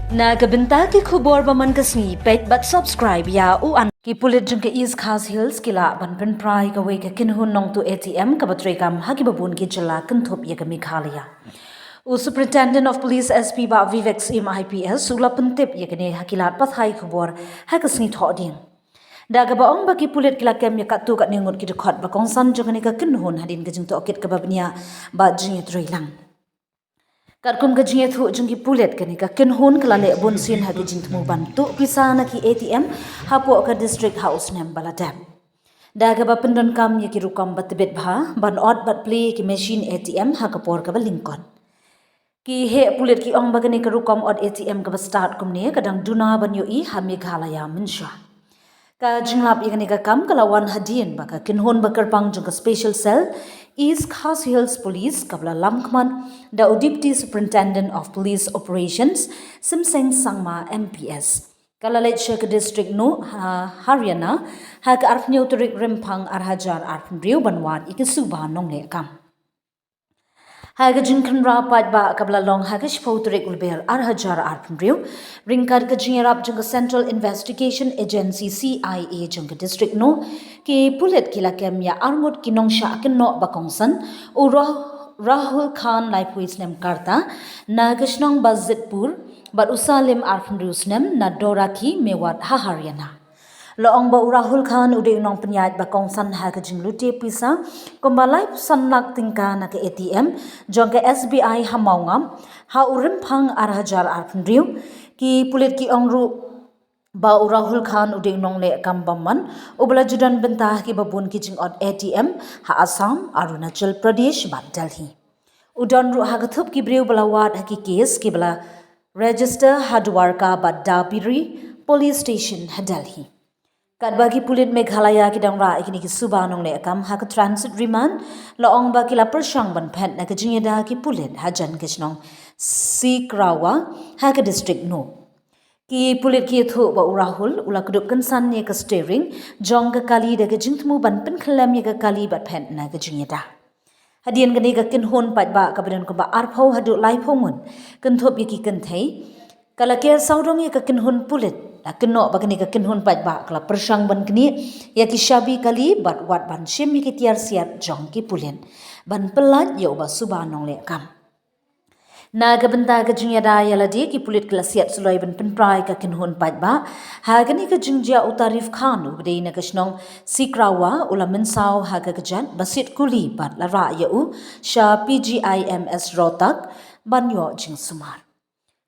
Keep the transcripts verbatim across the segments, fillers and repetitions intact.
Na ka bynta ki khubor ba man ka sngi, peit bad subscribe ïa u an. Ki pulit jong ka East Khasi Hills ki lah ban pynpra ïa kawei ka kynhun nongtuh A T M kaba treikam ha kiba bun ki jylla kynthup ïa ka Meghalaya. U Superintendent of Police, S P, Bah Vivek Syiem, I P S, u la pyntip ïa kane ha ki lad pathai khubor ha ka sngi Thohdieng. Da kaba ong ba ki pulit ki la kem ïa katto katne ngut ki dkhot ba kongsan jong kane ka kynhun hadien ka jingtohkit kaba bniah bad jingïatreilang. Katkum ka jingïathuh jong ki pulit, kane ka kynhun ka la leh bunsien ha ki jingthmu ban tuh pisa na ki A T M hapoh ka district ha u snem ba la dep. Da kaba pyndonkam ïa ki rukom ba tbit bha ban ot bad plie ïa ki machine A T M ha ka por kaba lyngkot. Ki heh pulit ki ong ba kane ka rukom ot A T M kaba stad kumne ka dang duna ban ïohi ha Meghalaya mynshuwa. Ka jinglap ïa kane ka kam ka la wan hadien ba ka kynhun ba kyrpang jong ka Special Cell East Khasi Hills Police kaba la lamkhmat da u Deputy Superintendent of Police Operations, Simseng Sangma, M P S, ka la leit sha ka district Nuh ha Haryana ha ka arphew tarik Rymphang ar hajar arphew hynriew ban wad ïa ki suba nongleh kam. Ha ka jingkhynra paidbah kaba la long ha ka shiphew tarik Lber ar hajar arphew hynriew, ryngkat ka jingïarap jong ka Central Investigation Agency, C I A, jong ka district Nuh, ki pulit ki la kem ïa arngut ki nongshah kynnoh ba kongsan, u Rah-, Rahul Khan, laiphew snem ka rta, na ka shnong Bazitpur, bad u Salim, arphew hynriew snem, na Dorakhi, Mewat, ha Haryana. La ong ba u Rahul Khan u dei u nongpynïaid ba kongsan ha ka jinglute pisa kumba laiphew san lak tyngka na ka A T M jong ka S B I ha Mawngap ha u Rymphang ar hajar arphew hynriew. Ki pulit ki ong ruh ba u Rahul Khan u dei u nongleh kam bymman uba la ju don bynta ha kiba bun ki jingot A T M ha Assam, Arunachal Pradesh bad Delhi. U don ruh ha ka thup ki briew ba la wad ha ki kes kiba la register ha Dwarka bad Dabiri Police Station ha Delhi. Katba ki pulit Meghalaya ki dang rah ïa kine ki suba nongleh kam ha ka transit remand, la ong ba ki la pyrshang ban phet na ka jingïada ki pulit hajan ka shnong Sikrawa ha ka district Nuh. Ki pulit ki ïathuh ba u Rahul u la kdup kynsan ïa ka steering jong ka kali da ka jingthmu ban pynkhyllem ïa ka kali bad phet na ka jingïada. Hadien kane ka kynhun paidbah kaba don kumba arphew haduh laiphew ngut, kynthup ïa ki kynthei, ka la ker sawdong ïa ka kynhun pulit. La kynnoh ba kane ka kynhun paidbah ka la pyrshang ban knieh ïa ki shabi kali bad wat ban shim ïa ki tiar siat jong ki pulit ban pyllait ïa uba suba nongleh kam. Na ka bynta ka jingïada ïa lade, ki pulit ki la siat suloi ban pynpra ïa ka kynhun paidbah. Ha kane ka jingjia u Tarif Khan uba dei na ka shnong Sikrawa u la mynsaw ha ka kjat ba siat kuli bad la rah ïa u sha P G I M S Rohtak ban ïoh jingsumar.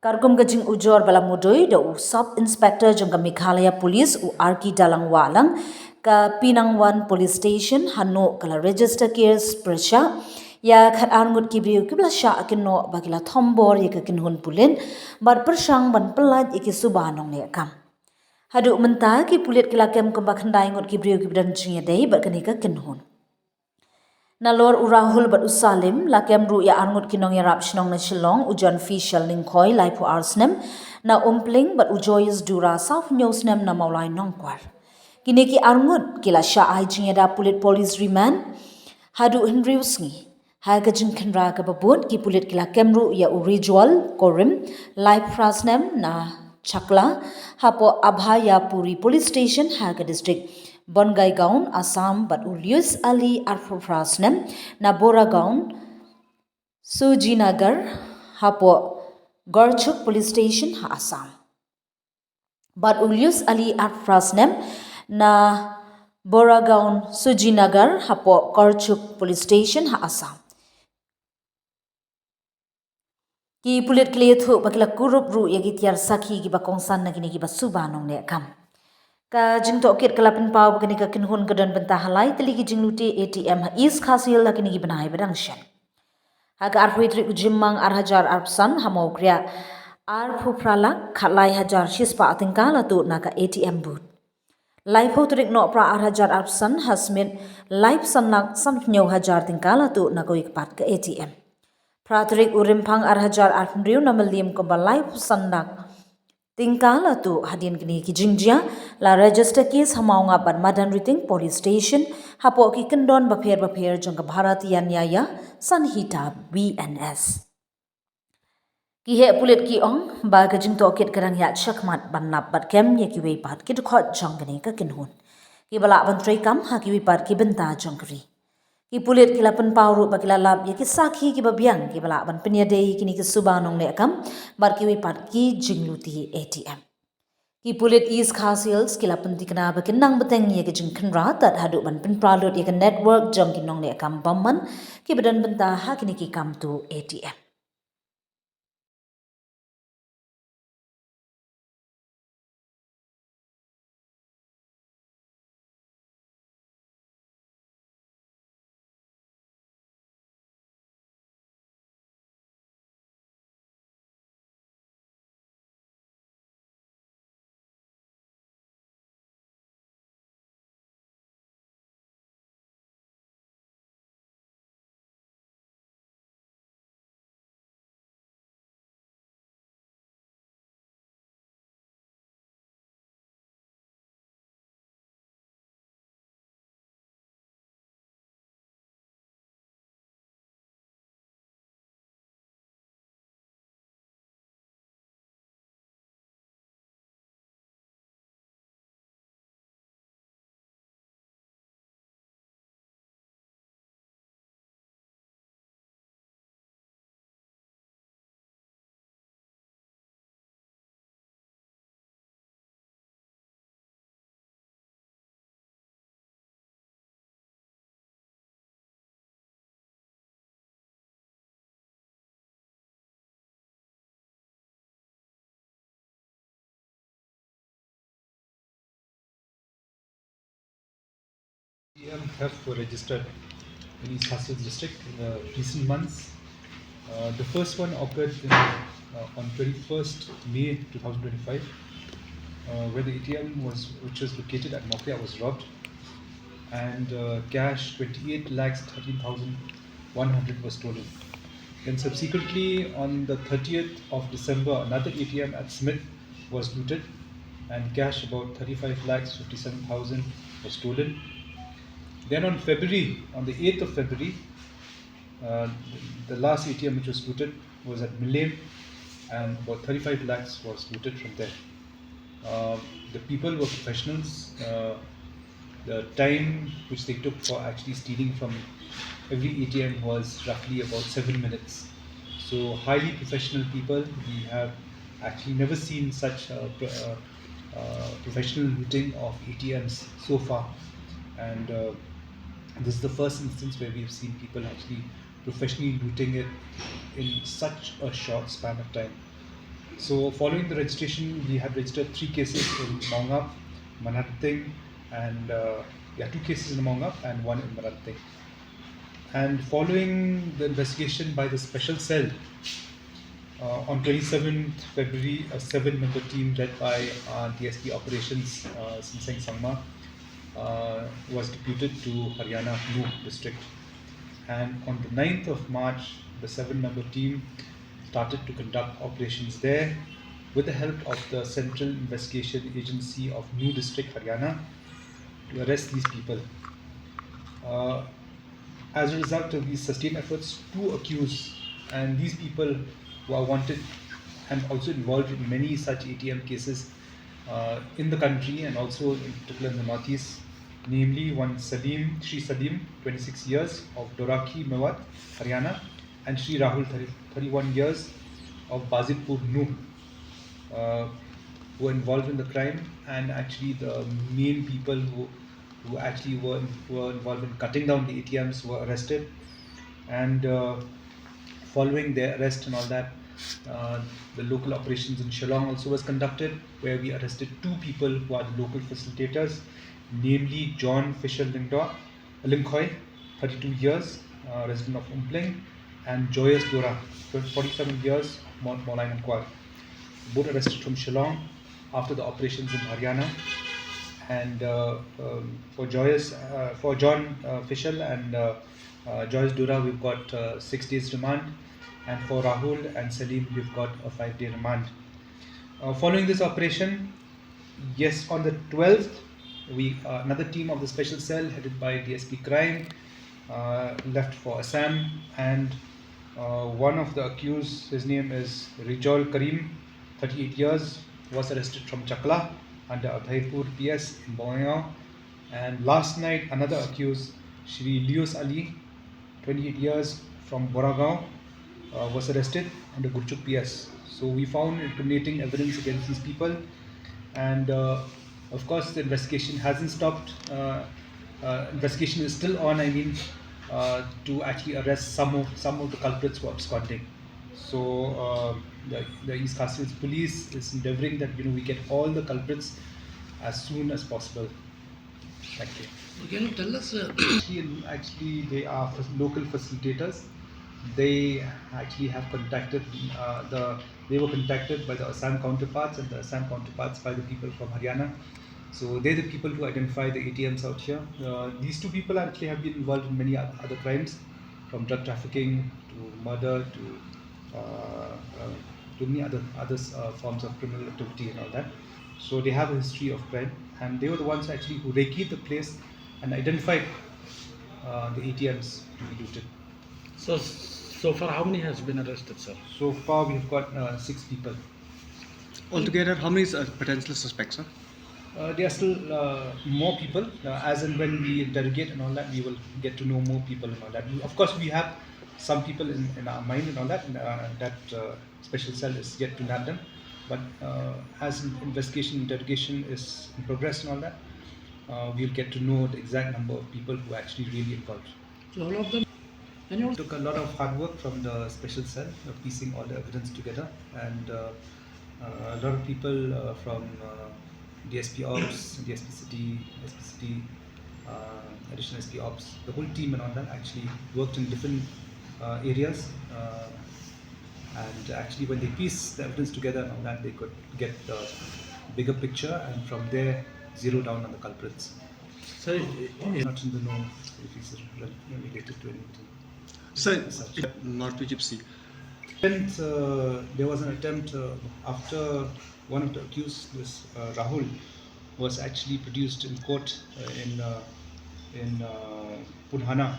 Katkum ka jingujor ba la mudui da u Sub Inspector jong ka Meghalaya Police u R K Dalang Wahlang, ka Pinangwan Police Station ha Nuh ka la register case pyrshah ïa khatar ngut ki briew kiba la shah kynnoh ba ki la thombor ïa ka kynhun pulit bad pyrshang ban pyllait ïa ki suba nongleh kam. Haduh mynta ki pulit ki la kem kumba khyndai ngut ki briew kiba don jingïadei bad kane ka kynhun. Nalor u Rahul bad u Salim, la kem ruh ïa arngut ki nongïarap shnong na Shillong, u John Fisher Lyngkhoi, laiphew ar snem, na Umpling, bad u Joyce Dura, sawphew hynñiew snem, na Mawlai Nongkwar. Kine ki arngut ki la shah ai jingïada pulit police remand haduh hynriew sngi. Ha ka jingkhynra kaba bud, ki pulit ki la kem ruh ïa u Rijwal Korim, laiphew phra snem, na Chakla hapoh Abhayapuri Police Station ha ka district Bongaigaon, Assam, bad u Lius Ali, arphew phra snem, na Boragaon, Sujinagar hapoh Gorchuk Police Station ha Assam. Bad u Lius Ali, arphew phra snem, na Boragaon Sujinagar hapoh Gorchuk Police Station ha Assam. Ki pulit ki la ïathuh ba ki la kurup ruh ïa ki tiar sakhi kiba kongsan na kine kiba suba nongleh kam. Ka jingtohkit ka la pynpaw ba kane ka kynhun ka don bynta ha lai tylli ki jinglute A T M ha East Khasi Hills ha kine ki bnai ba dang shen. Ha ka arphew tarik u Jymmang ar hajar arphew san, ha Mawkriah, arphew phra lak khatlai hajar shispah tyngka la tuh na ka A T M booth. Laiphew tarik Nohprah ar hajar arphew san, ha Smit, laiphew san lak sanphew hynñiew hajar tyngka la tuh na kawei ka pat ka A T M. Phra tarik u Rymphang ar hajar arphew hynriew, na Mylliem, kumba laiphew san lak tyngka la tuh. Hadien kine ki jingjia, la register case ha Mawngap bad Madanrting Police Station hapoh ki kyndon bapher bapher jong ka Bharatiya Nyaya Sanhita, B N S. Ki heh pulit ki ong ba ka jingtohkit ka dang ïaid shakhmat ban lap bad kem ïa kiwei pat ki dkhot jong kane ka kynhun kiba lah ban treikam ha kiwei pat ki bynta jong ka ri. Ki pulit ki la pynpaw ruh ba ki la lap ïa ki sakhi kiba biang kiba lah ban pynïadei ïa kine ki suba nongleh kam bad kiwei pat ki jingluti A T M. Ki pulit East Khasi Hills ki la pynthikna ba kin nang bteng ïa ka jingkhynra tad haduh ban pynpra lut ïa ka network jong ki nongleh kam bymman kiba don bynta ha kine ki kam tuh A T M. A T M theft were registered in East Khasi Hills district in the recent months. Uh, the first one occurred in, uh, on twenty-first May two thousand twenty-five, uh, where the A T M was, which was located at Mawkyrwat, was robbed, and, uh, cash twenty-eight lakhs thirteen thousand one hundred was stolen. Then subsequently, on the thirtieth of December, another A T M at Smith was looted, and cash about thirty-five lakhs fifty-seven thousand was stolen. Then on February, on the eighth of February, uh, the last A T M which was looted was at Mylliem, and about thirty-five lakhs was looted from there. Uh, the people were professionals. Uh, the time which they took for actually stealing from every A T M was roughly about seven minutes. So highly professional people. We have actually never seen such a pro-, uh, uh, professional looting of A T Ms so far, and, uh, this is the first instance where we've seen people actually professionally looting it in such a short span of time. So following the registration, we have registered three cases in Mawngap, Mawryngkneng, and, uh, yeah, two cases in Mawngap and one in Mawryngkneng. And following the investigation by the special cell, uh, on twenty-seventh February, a seven-member team led by our D S P Operations, uh, Sinseng Sangma, uh, was deputed to Haryana, Nuh district. And on the ninth of March, the seven-member team started to conduct operations there with the help of the Central Investigation Agency of Nuh District, Haryana, to arrest these people. Uh, as a result of these sustained efforts, two accused, and these people who are wanted and also involved in many such A T M cases, uh, in the country and also in particular in the Northeast, namely one Salim, Shri Salim, twenty-six years, of Dorakhi, Mewat, Haryana, and Shri Rahul, thirty, thirty-one years, of Bazitpur, Nuh, uh, who were involved in the crime, and actually the main people who, who actually were, were involved in cutting down the A T Ms were arrested. And, uh, following their arrest and all that, uh, the local operations in Shillong also was conducted, where we arrested two people who are the local facilitators, namely John Fisher Lyngdoh, Lyngkhoi, thirty-two years, uh, resident of Umpleng, and Joyous Dora, forty-seven years, of Mawlai Nongkwar. Both arrested from Shillong after the operations in Haryana. And, uh, um, for Joyous, uh, for John, uh, Fisher and, uh, uh, Joyous Dora, we've got, uh, six days remand. And for Rahul and Salim, we've got a five-day remand. Uh, following this operation, yes, on the twelfth, we, uh, another team of the special cell headed by D S P Crime, uh, left for Assam, and Uh, one of the accused, his name is Rijol Karim, thirty-eight years, was arrested from Chakla under Udaipur P S in Bongaigaon. And last night, another accused, Shri Lius Ali, twenty-eight years, from Boragaon, uh, was arrested under Gurchuk P S. So we found incriminating evidence against these people, and uh, of course, the investigation hasn't stopped. Uh, uh, investigation is still on. I mean, uh, to actually arrest some of some of the culprits who are absconding. So uh, the, the East Khasi Hills Police is endeavoring that, you know, we get all the culprits as soon as possible. Thank you. Can you tell us? Uh, actually, actually, they are fac- local facilitators. They actually have contacted uh, the. They were contacted by the Assam counterparts, and the Assam counterparts by the people from Haryana. So they're the people who identify the A T Ms out here. Uh, these two people actually have been involved in many oth- other crimes, from drug trafficking to murder to uh, uh, to many other other uh, forms of criminal activity and all that. So they have a history of crime, and they were the ones actually who recce the place and identified uh, the A T Ms to be looted. So, so far, how many has been arrested, sir? So far, we have got uh, six people. Altogether, how many uh, potential suspects, sir? Uh, there are still uh, more people. Uh, as and when we interrogate and all that, we will get to know more people and all that. We, of course, we have some people in, in our mind and all that, and, uh, that uh, special cell is yet to nab them. But uh, as in- investigation, interrogation is in progress and all that, uh, we'll get to know the exact number of people who are actually really involved. So all of them. And you took a lot of hard work from the special cell, uh, piecing all the evidence together, and uh, uh, a lot of people uh, from uh, D S P Ops, D S P City, S P City, uh, Additional S P Ops, the whole team and all that actually worked in different uh, areas. Uh, and actually, when they piece the evidence together and all that, they could get the bigger picture and from there zero down on the culprits. So, not in the know if it's re- related to anything. Sir, as such. North Gypsy. And uh, there was an attempt uh, after one of the accused, this uh, Rahul, was actually produced in court uh, in uh, in uh, Punhana,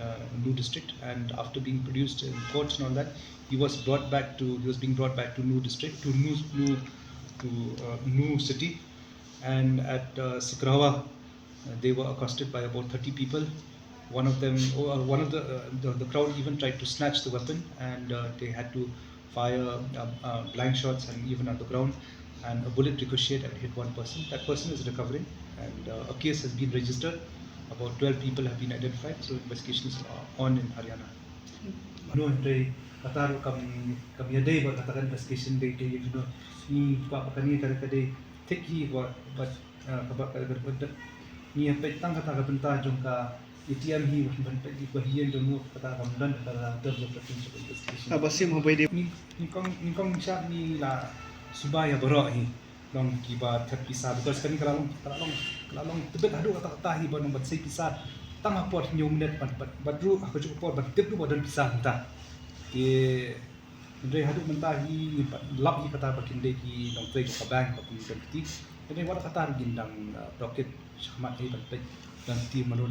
uh, Nuh district, and after being produced in court and all that, he was brought back to he was being brought back to Nuh district to Nuh Nuh to uh, Nuh city, and at uh, Sikrawa, uh, they were accosted by about thirty people. One of them, oh, uh, one of the, uh, the the crowd even tried to snatch the weapon, and uh, they had to fire uh, uh, blank shots and even on the ground. And a bullet ricocheted and hit one person. That person is recovering, and uh, a case has been registered. About twelve people have been identified, so investigations are on in Haryana. No, hynrei kata ruh kam kam ïadei bad kata ka investigation dei dei, you know, ngi kwah ba kane ka dei ka dei thik hi bad bad uh, kaba ka dei bad ngi ïa peit tang kata ka bynta jong ka A T M hi ban peit ïa ka hi jong u kata kam don kata ka terms of reference of investigation. Haba sim haba dei. Ngi ngi kong ngi kong sha ngi la suba ïa baroh hi. Long kiba thep pisa, because kane ka la long ka la long ka la long tebit haduh kata kata hi ba nong ban sei pisa tang ha por hynñiew minit bad bad bad ruh ha kajuh ka por ban tip ruh ba don pisa mynta. Te hynrei haduh mynta hi ngim pat lap hi kata ba kin dei ki nongtrei jong ka bank ba kin don kti. Hynrei wat kata ruh ngin dang uh, docket shakhmat hi ban peit dang kti mano.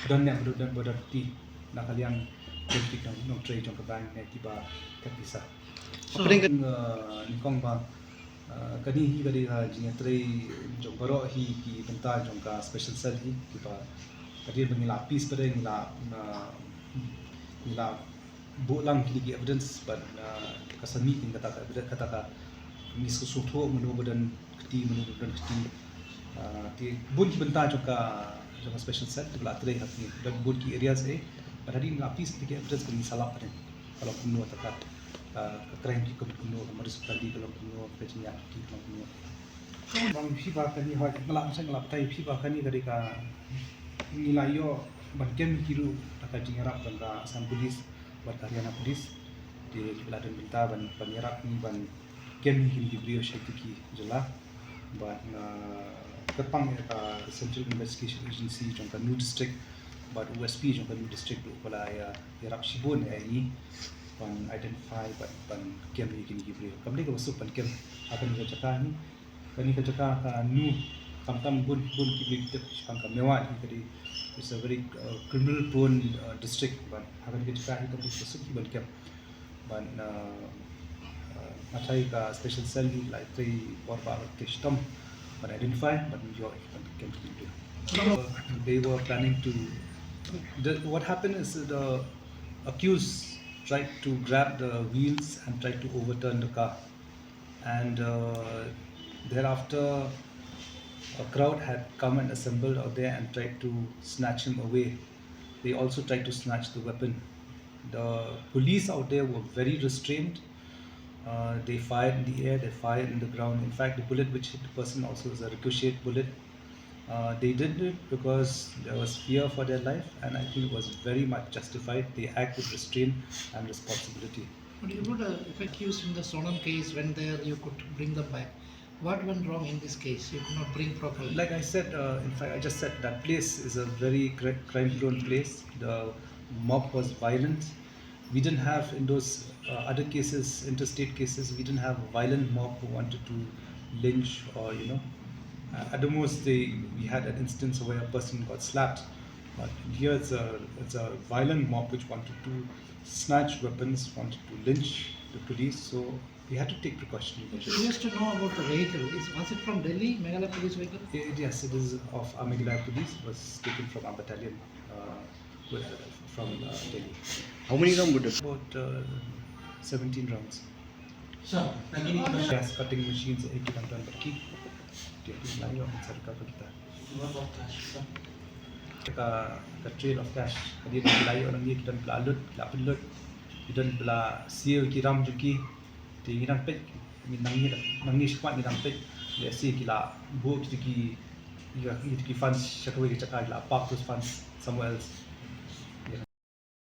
Don ne mano don ba don kti na ka liang don kti nongtrei jong ka bank ne kiba thep pisa. So, hapdeng ka, uh, nyngkong ba Uh, kane hi ka dei ka jingïatrei jong baroh hi ki bynta jong ka special cell hi kiba ka dei ba ngi la pis ba dei ngi la uh, ngi la buh lang kine ki evidence bad uh, ka sa mih kata ka evidence kata ka ngi sngewthuh mano ba don kti mano ba don kti. Uh, te bun ki bynta jong ka jong ka special cell te ba la trei ha kine don bun ki areas eh bad hadien la pis kine ki evidence ba ngi sa lap ba dei. Ka long kumno kata ka ka crime ki kum kumno ka modus operandi ka long kumno ka jingïaid ki ka long kumno. Bang phi ba kane hoi nga la nga la batai phi ba kane ka dei ka ngi la ïoh ban kem ki ruh da ka jingïarap jong ka Assam Police bad ka Haryana Police. Te ki la don bynta ban ban ïarap ngi ban kem kine ki briew sha ki jylla. Bad nga kyrpang ïa ka Central Investigation Agency jong ka Nuh District bad U S P jong ka Nuh District ruh ba la ïa ïarap shibun ïa ngi ban identify bad ban kem ïa kine ki briew. Kam dei kaba suk ban kem ha kane ka jaka ni. Kane ka jaka ka Nuh Khamtam bun bun ki briew ki tip shaphang ka Mewat hi ka dei, it's a very uh, criminal prone uh, district, ban ha kane ka jaka hi kam dei ka suk hi ban kem ban uh, uh, matai ka special cell hi lai trei por ba ka shitom ban identify ban ïoh ban kem ki briew. They were planning to the, what happened is the accused tried to grab the wheels and tried to overturn the car. And uh, thereafter, a crowd had come and assembled out there and tried to snatch him away. They also tried to snatch the weapon. The police out there were very restrained. Uh, they fired in the air, they fired in the ground. In fact, the bullet which hit the person also was a ricochet bullet. Uh, they did it because there was fear for their life, and I think it was very much justified. They act with restraint and responsibility. But you would, uh, if accused in the Sonam case, when there you could bring them back. What went wrong in this case? You could not bring properly. Like I said, uh, in fact, I just said that place is a very cri- crime-prone place. The mob was violent. We didn't have in those uh, other cases, interstate cases, we didn't have a violent mob who wanted to lynch or, you know, uh, at the most they we had an instance where a person got slapped. But here it's a it's a violent mob which wanted to snatch weapons, wanted to lynch the police. So we had to take precautionary measures. Just to know about the vehicle, is, was it from Delhi, Meghalaya Police vehicle? It, yes, it is of our Meghalaya Police. It was taken from our battalion uh, with, uh, from uh, Delhi. How many rounds would it? About uh, seventeen rounds. Sir, gas cutting machines, eh, kita tuan pergi. Dia tu lain yang besar kau kita. Ka, ka trail of cash. Hadien ki la ïoh nangne, ki don pynlut, ki la pynlut, ki don pynlut siew ki ram jong ki. Te ngi nang peit, ngi nang ngi nang ngi shuwa ngi nang peit. Lehse ki la buh ki ki ki funds sha kawei ka jaka, ki la park those funds somewhere else.